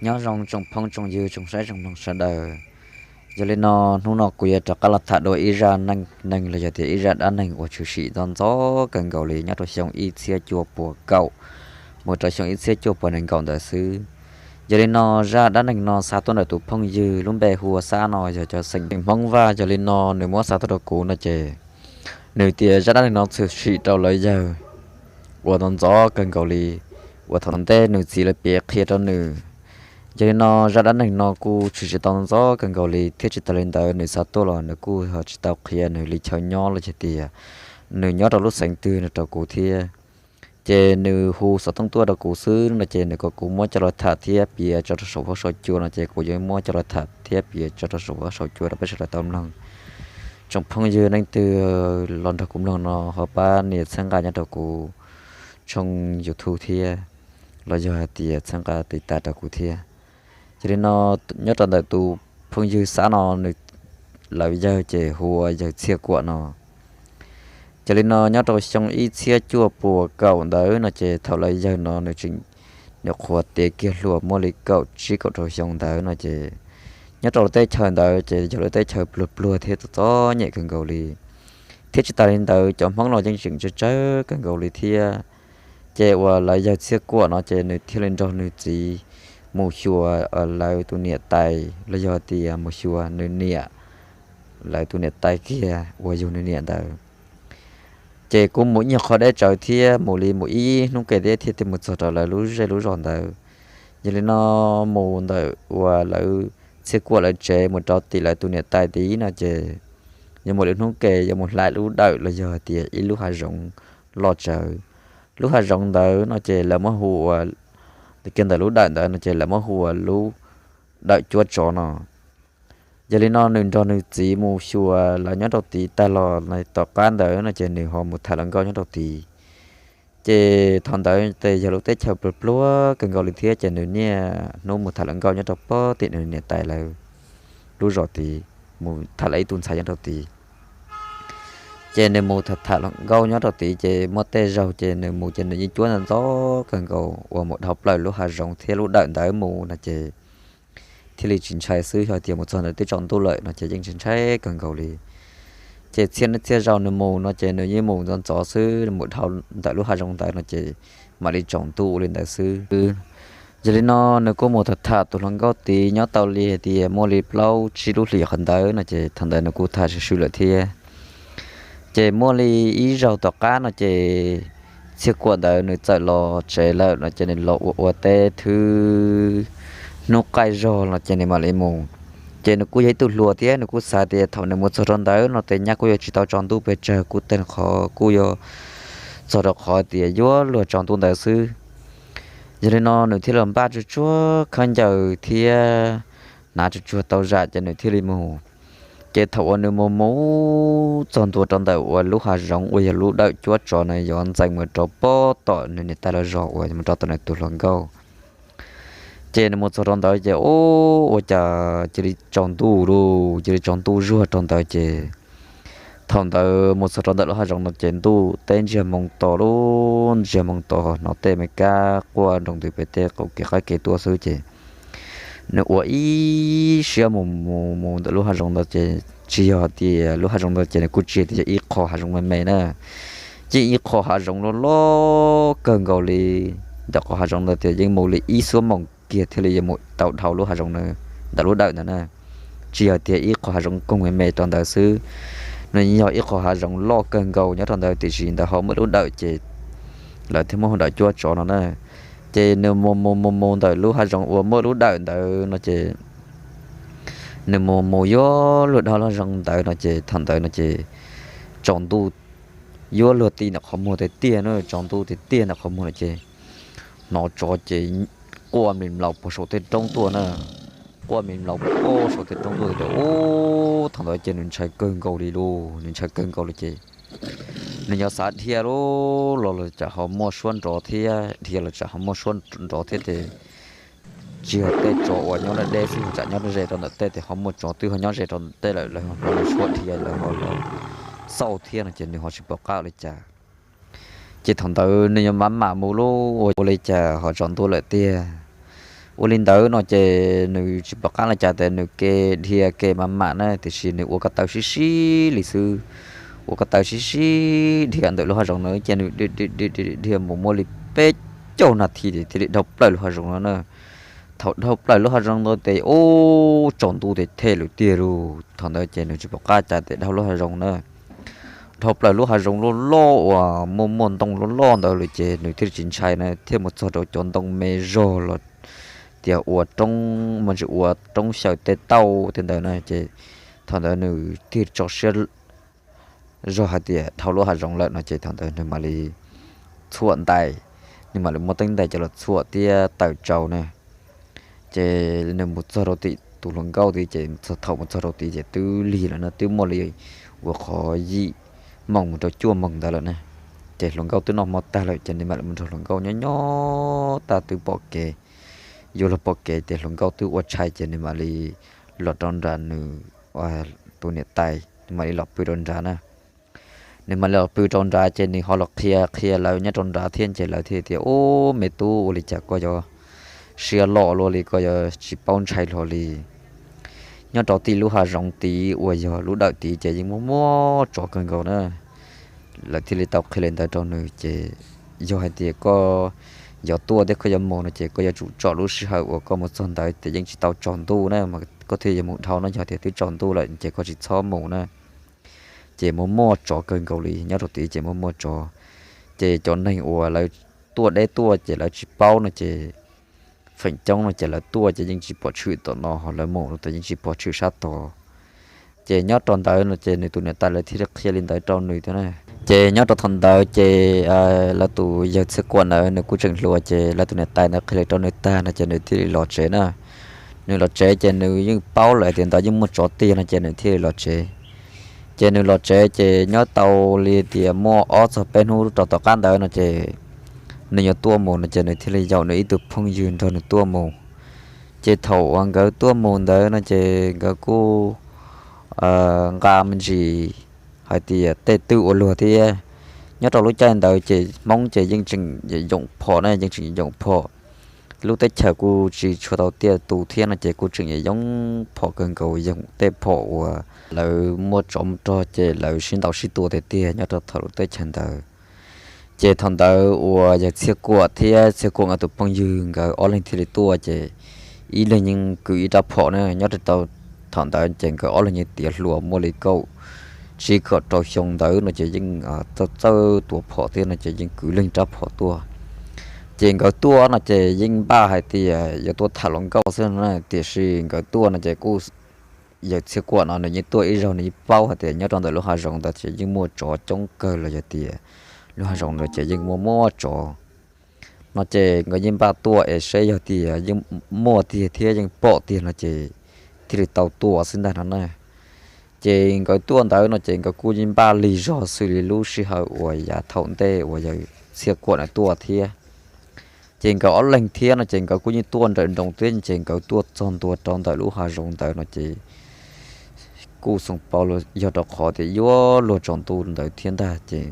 Nyob zoo tsoom phooj tsoom ywg tsoom saib tsoom mloog sawv daws. Yog li no, hnub no kuv yuav rov qab los tham dua ib zaj neej neeg los yog tias ib zaj dab neeg uas tshwm sim ntxov ntxov kawg nkaus li nyob rau xyoo ib txhiab cuaj puas kaum mus rau xyoo ib txhiab cuaj puas nees nkaum ntawd xwb. Yog li no, zaj dab neeg no xa tuaj ntawm tus phooj ywg lub npe hu ua Xab no yog cov xeem Hmoob Vaj. Yog li no, nws muab xa tuaj rau kuv no ces nws tias zaj dab neeg no tshwm sim rau lawv yawg uas ntxov ntxov kawg nkaus li, uas thaum ntej nws txiv lawv piav qhia rau nws. Yog li no, zaj dab neeg no kuj tshwm sim tau ntxov kawg nkaus li thiab tsis tas li ntawd nws xa tuaj los nws kuj ho tsis tau qhia nws li chaw nyob los yog tias nws nyob rau lub xeev twg no rau kuv thiab. Ces nws hu xov tooj tuaj rau kuv xwb no ces nws kom kuv muab coj los tham thiab piav tso rau saum huab saum cua no ces kuv yuav muab coj los tham thiab piav tso rau saum huab saum cua rau peb sawv daws tau mloog. Tsoom phooj ywg leej twg los nrog kuv mloog no ho pab nias txhawb nqa nyob rau kuv tshooj YouTube thiab, los yog hais tias txhawb nqa tiv tas rau kuv thiab. Yog li no, nyob rau ntawm tus phooj ywg Xab no, nws, lawv yawg ces hu ua yawg Txhiaj Kuam no. Ces li no nyob rau xyoo ib txhiab cuaj puas kaum ntawd no ces thaum lawv yawg no nws tseem nyuam qhuav tiav kiag hluas muaj li kaum tsib kaum rau xyoo ntawd no ces nyob rau lub teb chaws ntawd ces yog lub teb chaws pluag pluag thiab txom txom nyem kawg nkaus li. Thiab tsis tas li ntawd cov Hmoob no yeej tseem tsawg tsawg kawg nkaus li thiab. Ces uas lawv yawg Txhiaj Kuam no ces nws thiaj li nrog nws txiv mus xyuas lawv tus niam tais los yog tias mus xyuas nws niam, lawv tus niam tais kiag uas yug nws niam ntawd. Ces kuj mus ib nyuag qho deb tsawv thiab mus li mus ib hnub ke thiab thiaj mus txog rau lawv lub zej lub zos ntawd. Yog li no mus ntawm uas lawv Txhiaj Kuam lawv tsev mus rau tim lawv tus niam tais tid no ces yuav mus li hnub ke yuav mus hlais lub dawm los yog tias ib lub hav zoov loj tsawv. Lub hav zoov ntawd no ces lawv muab hu ua, kiag ntawm lub dawm ntawd no ces lawv muab hu ua lub dawm cuab tsov no. Yog li no nws nrog nws txiv mus xyuas lawv nyob rau tid tag los tom qab ntawd no ces nws ho mus tham hluas nkauj nyob rau tid. Ces thaum ntawd ces yog lub teb chaws pluag pluag kawg nkaus li thiab ces nws niaj hnub mus tham hluas nkauj nyob rau pem tim nws niam tais lawv lub zos tid, mus tham lawv ib tug ntxhais nyob rau tid. Ces nws mus tham tham hluas nkauj nyob rau tid ces muaj tej zaug ces nws mus ces nws yeej cuab ntxov ntxov kawg nkaus uas mus dhau plaws lub hav zoov thiab lub dawm ntawd mus no ces thiaj li tsis ntshai xwb, yog tias mus txog ntawd twb tsaus ntuj lawm no ces yeej tsis ntshai kawg nkaus li. Ces txhia txhia zaus nws mus no ces nws yeej mus ntxov ntxov xwb, mus dhau ntawm lub hav zoov ntawd no ces mam li tsaus ntuj ua li ntawd xwb. Yog li no nws kuj mus tham tham tus hluas nkauj tid nyob tau li hais tias muaj li plaub tsib lub hlis qhov ntawd no ces thaum ntawd nws kuj tham swm swm lawm thiab. Ces muaj li ib zaug tom qab no ces Txhiaj Kuam ntawd nws txawm los tsev lawm no ces nws los ua ua teb thwb hnub qaij zog no ces nws mam li mus. Ces nws kuj yog ib tug hluas thiab nws kuj xav tias thaum nws mus txog rau ntawd no ces nyaj kuj yuav tsis tau tsaus ntuj pes tsawg, kuj tag qhov kuj yuav txog rau qhov tias yuav luag tsaus ntuj ntawd xwb. Yog li no nws thiaj li npaj tsuag tsuag khaub ncaws thiab hnav tsuag tsuag tau zam ces nws thiaj li mus. Ces thaum uas nws mus mus txog ntua rau ntawm uas lub hav zoov uas yog lub dawm cuab tsov na yuav ntxeev mus rau pem tom nws niam tais lawv zos uas mus rau tom nws tus hluas nkauj, ces nws mus txog rau ntawd ces ub, ua cas cia li tsaus ntuj lauj, cia li tsaus ntuj zuag rau ntawd ces thaum ntawd mus txog rau ntawm lub hav zoov no ces ntuj teb ntsiag moo to lauj, ntsiag moo to, hnov tej me kab quaj nroo ntws pem tej qaum kev qab kev tuaj xwb ces nws ua ib siab mus mus mus ntawm lub hav zoov ntawd ces tsis yog tias lub hav zoov ntawd ces nws kuj tsis tias yog ib qho hav zoov me me na, yeej ib qho hav zoov loj loj kawg nkaus li. Ntawm qhov hav zoov ntawd tias yeej mus li ib xuab moos kiag thiaj li yuav mus tau dhau lub hav zoov ntawd, ntawm lub dawm ntawd na. Tsis yog tias ib qho hav zoov koog me me rau ntawd xwb, nws yog ib qho hav zoov loj kawg nkaus nyob rau ntawd tiam sis ntawd ho muaj lub dawm ces lawv thiaj muab hu dawm cuab tsov no na. Ces nws mus mus mus mus ntawm lub hav zoov uas muaj lub dawm ntawd no ces nws mus mus yuav luag dhau lub hav zoov ntawd no ces thaum ntawd no ces tsaus ntuj yuav luag ti ntawm qhov muag tiag tiag na, tsaus ntuj tiag tiag ntawm qhov muag no ces hnov tsov ces quaj mlim mlaus puag saum tej roob tuaj na, quaj mlim mlaus puag saum tej roob tuaj tias ub, thaum ntawd ces nws ntshai kawg nkaus li lauj, nws ntshai kawg nkaus li ces nws yuav xav dhia lauj, los los tsam ho muaj suab nrov thiab, dhia los tsam ho muaj suab nrov thiab ces tsis yog tej tsov uas nyob deb deb xwb, tsam nyob ze rau ntawm tej ces ho muaj tsov twb ho nyob ze rau ntawm tej lawm, lawv ho hnov nws suab dhia lawv ho los xauj thiab no ces nws ho tsis pom qab ua li cas. Ces thaum ntawd nws yuav mam mam mus lauj, ua li cas ho tsaus ntuj lawm tiag. Ua li ntawd no ces nws tsis pom qab li cas tias nws ke dhia ke mam mam na, tiam sis nws ua ko taw sib sib li xwb. Ua ko taw sib sib dhia ntawm lub hav zoov ntawd ces nws dhia mus muaj li peb caug nas this ces thiaj li dhau plaws lub hav zoov no na. Thaum dhau plaws lub hav zoov ntawd ces ub, tsaus ntuj tes them lawm tiag lauj. Thaum ntawd ces nws tsis pom qab cas tias dhau lub hav zoov na, dhau plaws lub hav zoov loj loj uas muaj muaj ntoo loj loj ntawd lawm ces nws thiaj li tsis ntshai na, thiaj mus txog rau cov ntoo me zog los tias ua roob, mas tsis ua roob xyaw tej tauj tej ntawd na ces thaum ntawd nws thiaj tso siab zog hais tias dhau lub hav zoov lawm no ces thaum ntawd nws mam li txhuam ntais, nws mam li muab teeb ntais coj los txhuam thiab taws tsau na. Ces nws mus txog rau tim tus hluas nkauj tid ces thaum mus txog rau tid ces twb lig lawm na, twb muaj li uas qhov yim moos mus rau cuaj moos ntawd lawm na. Ces hluas nkauj twb noj hmo tag lawm ces nws mam li mus nrog hluas nkauj nyob nyob tag twb pom kev, yuav luag pom kev ces hluas nkauj twb ua tshais ces nws mam li los rau nram nws tus niam tais, nws mam li los pw rau nrad na. Nws mam li los pw rau nrad ces nws ho los qhia qhia lawv nyob rau nrad thiab ces lawv thiaj tias, Ub, me tub, ua li cas koj yuav siab loj luaj li, koj yuav tsis paub ntshai hlo li? Nyob rau tim lub hav zoov tid uas yog lub dawm tid ces yeej muaj muaj tsov kawg nkaus na. Lawv thiaj li tau qhia li ntawd rau nws ces yog hais tias koj yuav tuaj thiab koj yuav mus no ces koj yuav tsum tsom lub sij hawm uas koj mus txog ntawd ces yeej tsis tau tsaus ntuj na, koj thiaj yuav mus dhau no, yog tias twb tsaus ntuj lawm ces koj tsis txhob mus na. Ces muaj muaj tsov kawg nkaus li, nyob rau tid ces muaj muaj tsov. Ces cov neeg uas lawv tuaj deb tuaj ces lawv tsis paub no ces feem coob no ces lawv tuaj ces yeej tsis pom tshwm tom no, ho lawv mus no ces yeej tsis pom tshwm sab tod. Ces nyob rau ntawd no ces nws tus niam tais lawv thiaj li qhia li ntawd rau nws thiab na. Ces nyob rau thaum ntawd ces lawv tus yawg Txhiaj Kuam ntawd nws kuj tseem hluas ces lawv tus niam tais ntawd qhia li rau nws tag no ces nws thiaj li los tsev na. Nws los tsev ces nws yeej paub lawm tias ntawd yeej muaj tsov tiag no ces nws thiaj li los tsev. Ces nws los tsev ces nyob tau li tias muaj ob txog peb hnub rau tom qab ntawd no ces nws yuav tuaj mus no ces nws thiaj li yaum nws ib tug phooj ywg nrog nws tuaj mus. Ces thaum uas nkawd tuaj mus ntawd no ces nkawd kuj nqa me ntsis hais tias tej twj ua luag thiab. Nyob rau lub caij ntawd ces Hmoob ces yeej tseem yoom phom na, yeej tseem yoom phom. Lub teb chaws kuj tsis tshua tau tiaj tus thiab no ces kuj tseem yoom phom kawg nkaus, yoom tej phom uas lawv muaj tsov mus rog ces lawv sib ntaus sib tua tiag tiag nyob rau thaum lub teb chaws ntawd. Ces thaum ntawd uas yawg Txhiaj Kuam thiab Txhiaj Kuam nkawd tus phooj ywg nkawd ob leeg thiaj li tuaj ces ib leeg yeej kwv ib rab phom na. Nyob rau thaum ntawd ces nkawd ob leeg yeej tiav hluas muaj li kaum tsib kaum rau xyoo ntawd no ces yeej txawj txawj tua phom thiab no ces yeej kwv leej rab phom tuaj. Ces nkawd tuaj no ces yeej npaj hais tias yuav tuaj tham hluas nkauj xwb no na, tiam sis nkawd tuaj no ces kuj yawg Txhiaj Kuam no nws yeej tuaj ib zaug nws yeej paub hais tias nyob rau ntawm lub hav zoov ntawd ces yeej muaj tsov coob kawg los yog tias lub hav zoov ntawd ces yeej muaj muaj tsov no ces nkawd yeej npaj tuaj es seb yog tias yeej muaj tiag thiab yeej pom tiag no ces thiaj li tau tuaj xwb ntag no na. Ces nkawd tuaj ntawd no ces nkawd kuj yeej npaj lig zog xws li lub sij hawm uas yav thaum ntej uas yawg Txhiaj Kuam na tuaj thiab. Ces nkawd ob leeg thiab no ces nkawd kuj yeej tuaj nrawm nroos thiab ces nkawd tuaj txog ntua rau ntawm lub hav zoov ntawd no ces kuj xoo paus yog rau qhov tias yuav luag tsaus ntuj ntawd thiab ntag ces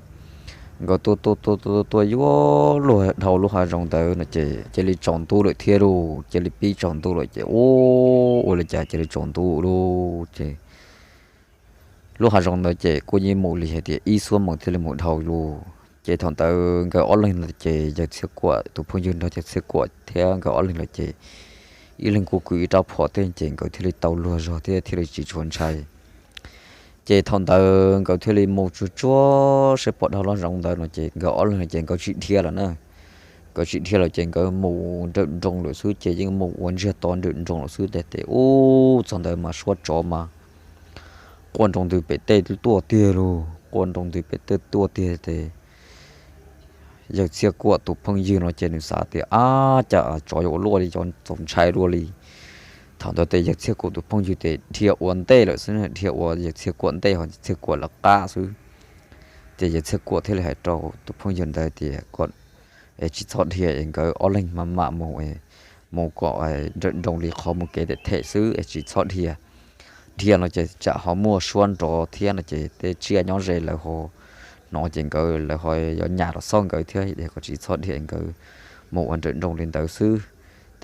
nkawd tuaj tuaj tuaj tuaj tuaj yuav luag dhau lub hav zoov ntawd no ces cia li tsaus ntuj lawm thiab lauj, cia li pib tsaus ntuj lawm ces ub, ua li cas cia li tsaus ntuj lauj ces lub hav zoov ntawd ces kuj yeej mus li hais tias ib xuab moos thiaj li mus dhau lauj. Ces thaum ntawd nkawd ob leeg no ces yawg Txhiaj Kuam tus phooj ywg nrog yawg Txhiaj Kuam thiab nkawd ob leeg lawm ces ib leeg kuj kwv ib rab phom thiab ces nkawd thiaj li tau luag zog thiab thiaj li tsis tshua ntshai. Ces thaum ntawd nkawd thiaj li mus tsuag tsuag seb pom dhau lub hav zoov ntawd no ces nkawd ob leeg ces nkawd tsis dhia lawm na. Nkawd tsis dhia lawm ces nkawd mus nrawm nroos lawm xwb ces yeej mus ua ntsiag to nrawm nroos lawm xwb ces ub, txog ntawd mas suab tsov mas quaj nroo ntws pem tej tuaj tiag lauj, quaj nroo ntws pem tej tuaj tiag ces yawg Txhiaj Kuam tus phooj ywg no ces nws xav tias ab, cas tsov yuav ua luaj li, txaus ntshai luaj li. Thaum ntawd ces yawg Txhiaj Kuam tus phooj ywg ces dhia ua ntej lawm xwb, dhia ua yawg Txhiaj Kuam ntej ho Txhiaj Kuam lawv qab xwb. Ces yawg Txhiaj Kuam thiaj li hais rau tus phooj ywg ntawd tias kom es tsis txhob dhia es nkawd ob leeg mam mam mus, mus kom nrawm nroos li qhov mus kev them them xwb es tsis txhob dhia. Dhia no ces tsam ho muaj suab nrov thiab no ces tej tsiaj nyob ze lawv ho hnov ces nkawd lawv ho yuav nyas los xauj nkawd thiab es kom tsis txhob dhia, nkawd mus ua nrawm nroos li ntawd xwb.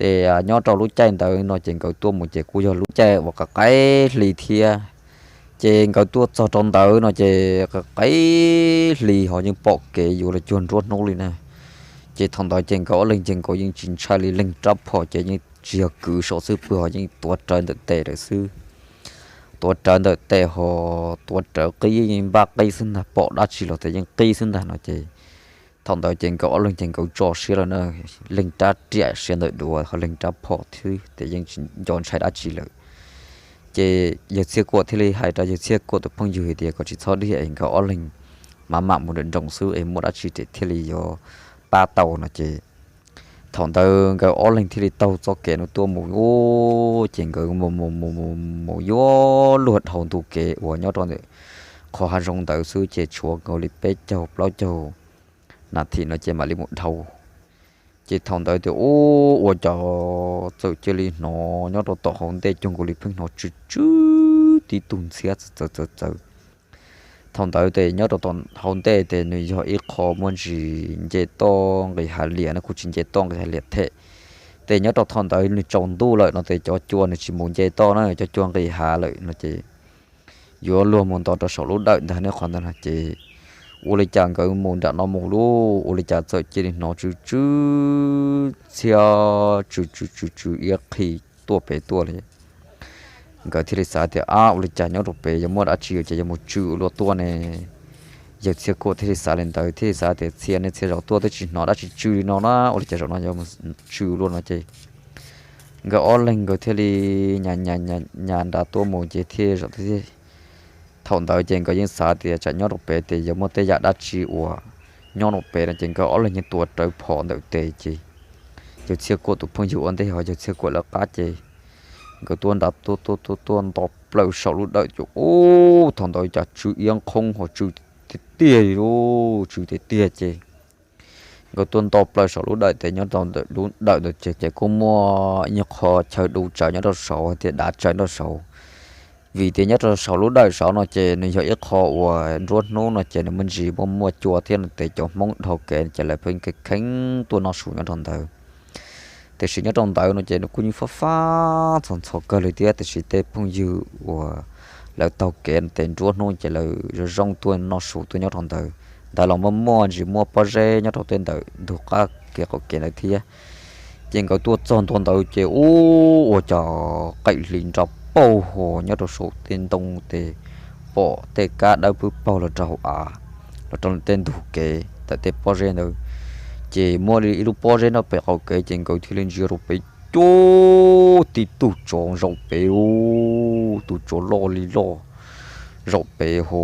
Ces nyob rau lub caij ntawd no ces nkawd tuaj mus ces kuj yog lub caij uas qaim qaim hli thiab. Ces nkawd tuaj txog rau ntawd no ces qaim qaim hli ho yeej pom kev yuav los cuag nruab hnub li na. Ces thaum ntawd ces nkawd ob leeg ces nkawd yeej tsis ntshai li, leeg rab phom ces yeej tsis yog kwv saum xwb pw ho yeej tuav rawv ntawm tes lawm xwb. Tuav rawv ntawm tes ho tuav rawv qib, yeej npaj qib xwb ntag, pom dab tsi los tes yeej qib xwb ntag no ces thaum ntawd ces nkawd ob leeg ces nkawd tso siab lawm na, leeg rab riam siab ntawm duav ho leeg rab phom xwb ces yeej tsis nco ntshai dab tsi lawm. Ces yawg Txhiaj Kuam thiaj li hais rau yawg Txhiaj Kuam tus phooj ywg hais tias kom tsis txhob dim es nkawd ob leeg mam mam mus nram nroos xwb es muaj dab tsi ces thiaj li yuav pab tau no ces thaum ntawd nkawd ob leeg thiaj li taug txoj kev no tuaj mus ub ces nkawd mus mus mus mus mus yuav luag dhau ntu kev uas nyob rau ntawm qhov hav zoov ntawd xwb ces tshuav nkaus li peb caug plaub caug nas this no ces mam li mus dhau. Ces thaum ntawd tias ub ua cas txawm cia li hnov nyob rau tom hauv ntej cuag nkaus li pheej hnov tsw tsw tib tug ntxhiab txawv txawv txawv. Thaum ntawd ces nyob rau tom hauv ntej ces nws yog ib qho muaj ntsis nce toj nqis hav liam no, kuj tsis nce toj nqis hav liam them. Ces nyob rau thaum ntawd nws tsaus ntuj lawm no ces cov cua nws tsis mus nce toj na, cov cua nqis hav lawm no ces yuav luag mus nto rau saum lub dawm ntag ne. Qhov ntawd no ces ua li cas nkawd mus nram no mus lauj, ua li cas txawm cia li hnov tsw tsw txhiab tsw tsw tsw tsw iab qhi tuaj pem tuaj li. Nkawd thiaj li xav tias ab ua li cas nyob rau pem yuav muaj dab tsi ces yuav mus tsw ua luaj tuaj ne. Yawg Txhiaj Kuam thiaj li xav li ntawd, thiaj li xav tias txhia niaj txhia zaus tuaj twb tsis hnov dab tsi tsw li no na, ua li cas zaum no yuav mus tsw ua luaj no ces nkawd ob leeg nkawd thiaj li nyas nyas nrad tuaj mus ces thiaj zaum thiaj thaum ntawd ces nkawd yeej xav tias tsam nyob rau pem ces yuav muaj tej yam dab tsi uas nyob rau pem no ces nkawd ob leeg yeej tuav rawv phom ntawm tes ces yawg Txhiaj Kuam tus phooj ywg ua ntej ho yawg Txhiaj Kuam lawv qab ces nkawd tuaj nrad tuaj tuaj tuaj tuaj nto plaws saum lub dawm ces ub thaum ntawd cas tsw iab qhoob ho tsw tiag tiag li lauj, tsw tiag tiag ces nkawd tuaj nto plaws saum lub dawm ces nyob rau ntawm lub dawm ntawd ces ces kuj muaj ib nyuag qho chaw du tsawv nyob rau saud thiab dav tsawv nyob rau saud. Vim tias nyob rau saum lub dawm saud no ces nws yog ib qho uas nruab hnub no ces nws muaj ntsis muaj muaj cua thiab no ces cov Hmoob dhau kev ces lawv pheej kheev tuaj noj su nyob rau ntawd. Tiam sis nyob rau ntawd no ces nws kuj yeej fab fab ntxhov ntxhov kawg li thiab, tiam sis tej phooj ywg uas lawv taug kev no ces nruab hnub ces lawv zoo zoo tuaj noj su tuaj nyob rau ntawd. Ntawd los muaj muaj ntsis muaj pob zeb nyob rau tej ntawm ntug qab kev qaum kev ntawd thiab. Ces nkawd tuaj txog ntua ntawd ces ub ua cas qaim hli nra pauj ho nyob rau saum tej ntoo ces pom tej kab dawb pwb paug los rau hauv av, los rau tej ntug kev ntawm tej pob zeb ntawd. Ces muaj li ib lub pob zeb nyob pem qaum kev ces nkawd thiaj li ntsia rau pem, cub tib tug tsov zaum pem ub, tus tsov loj li loj zaum pem ho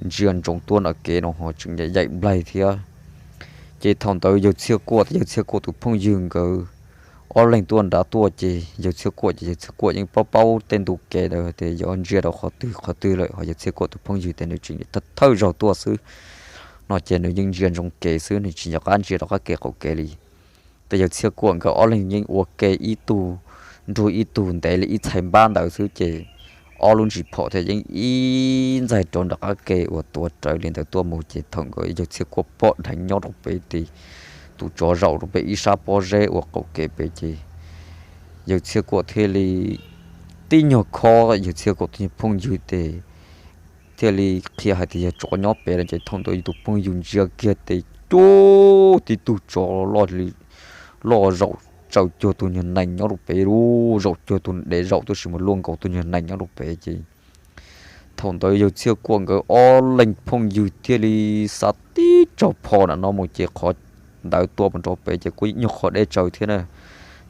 ntsia ntsoov tuaj nram kev no ho tseem yaim yaim nplaig thiab. Ces thaum ntawd yawg Txhiaj Kuam thiab yawg Txhiaj Kuam tus phooj ywg nkawd ob leeg tuaj nrad tuaj ces yawg Txhiaj Kuam ces yawg Txhiaj Kuam yeej paub paub tej ntu kev ntawd tias yuav ntsia rau qhov twg qhov twg lawm, ho yawg Txhiaj Kuam tus phooj ywg tias nws tseem thawj thawj zaug tuaj xwb no ces nws yeej ntsia ntsoov kev xwb, nws tsis nco qab ntsia rau qab kev qaum kev li. Ces yawg Txhiaj Kuam nkawd ob leeg yeej ua ke ib tug nrug ib tug ntev li ib txhais npab ntawd xwb ces ob lub ntsis phom thiaj yeej ib ntxaig rau nram qab ke uas tuav rawv li ntawd tuaj mus ces thaum nkawd yawg Txhiaj Kuam pom dheev nyob rau pem ces tus tsov zaum rau pem ib sab pob zeb uas qaum kev pem ces yawg Txhiaj Kuam thiaj li tib nyuag khob yawg Txhiaj Kuam tus phooj ywg ces thiaj li qhia hais tias yog tsov nyob pem no ces thaum ntawd yus tus phooj ywg ntsia kiag ces cub tib tug tsov loj li loj zaum tsaws cuag tus nyuag nees nyob rau pem lub, zaum cuag tus dev zaum tuaj sis mas luaj nkaus tus nyuag nees nyob rau pem ces thaum ntawd yawg Txhiaj Kuam nkawd ob leeg phooj ywg thiaj li xav tib tsaug phom nram no mus ces qhov ntawd tua mus rau pem ces kuj nyuag qhov deb tsawv thiab na,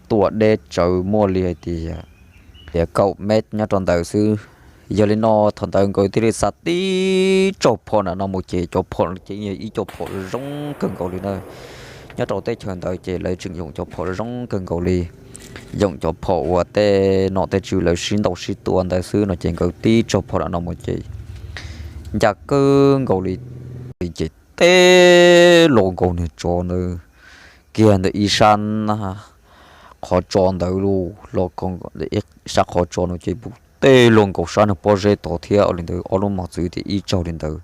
tua deb tsawv muaj li hais tias kaum mev nyob rau ntawd xwb. Yog li no thaum ntawd nkawd thiaj li xav tib tsaug phom nram no mus ces cov phom ces yog ib co phom zoo kawg nkaus li na. Nyob rau teb chaws ntawd ces lawv tseem yoom cov phom zoo kawg nkaus li, yoom cov phom uas tej nom tej tswv lawv sib ntaus sib tua ntawd xwb no ces nkawd tib tsaug phom nram no mus ces ncaj kawg nkaus li ces teb los nkaus niag tsov ntawd kiag ntawm ib sab qhov tso ntawd los, los ib sab qhov tso no ces pum teb los nkaus sab niag pob zeb tod thiab. Ua li ntawd ob lub mos txwv ces ib tsaug li ntawd